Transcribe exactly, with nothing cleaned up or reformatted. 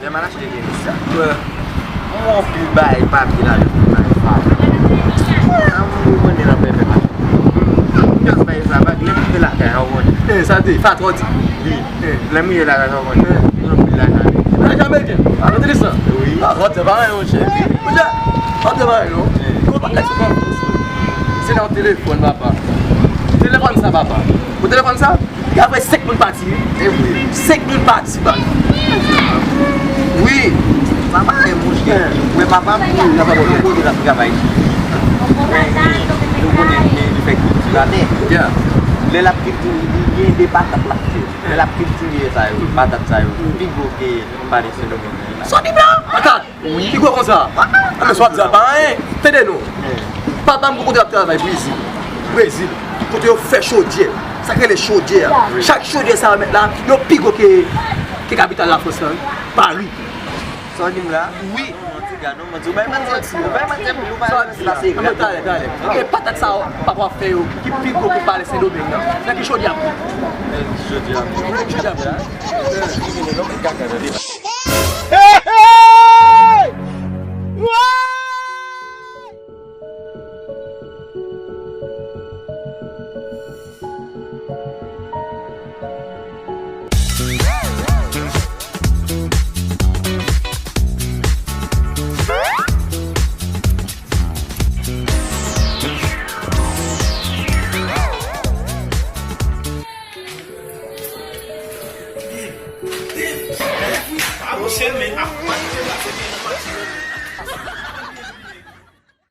M al achte tenis sa. Mwen anpil bagay papye la, anpil bagay sa. Mwen, mwen konnen nan pèpè la. Just bay sa, bag, lè m te lakay, ou konnen. Eh, sa te, fatra w di. Wi. Eh. Lè m rive lakay, ou konnen. Mwen anpil lajan. Lajan ameriken? Anteresan. Wi. Ah, wap te pare, monchè. Monchè, wap te pare, non? Gon pa kèk se nan telefòn, papa. Telefòn sa, papa. Ou telefòn sa? Gade, senk moun pati, wi. E vre. Senk moun pati, baz. Wi. Papa, e monchè. Wi, papa m, wi, papa m, kote l ap travay. Nou konnen, nou konnen li fè kilti atè. Yeah. Lè l ap kiltive, li gen de patat l ap fè. Lè l ap kiltive sa yo, patat sa yo, pi gwo ke pale Sendomeng. Sòti blan! Patat! Wi. Pi gwo konsa. Ah, men sa w ap di a pa anyen. Tande non. Papa m gon kote l ap travay, Brezil. Brezil. Kote yo fè chodyè. Sa k rele chodyè a. Chak chodyè sa yo mèt la, yo pi gwo ke, ke kapital Lafrans lan, Pari. Sa w di m la? Wi. Manti, gad, non, manti. Ou bay manti anpil, ou bay manti anpil, ou bay manti anpil. Talè, talè. E patat sa yo, papa w ap fè yo, ki pi gwo ke pale Sendomeng nan. Nan ki chodyè ap fè? Chodyè ap fè. Chodyè ap fè.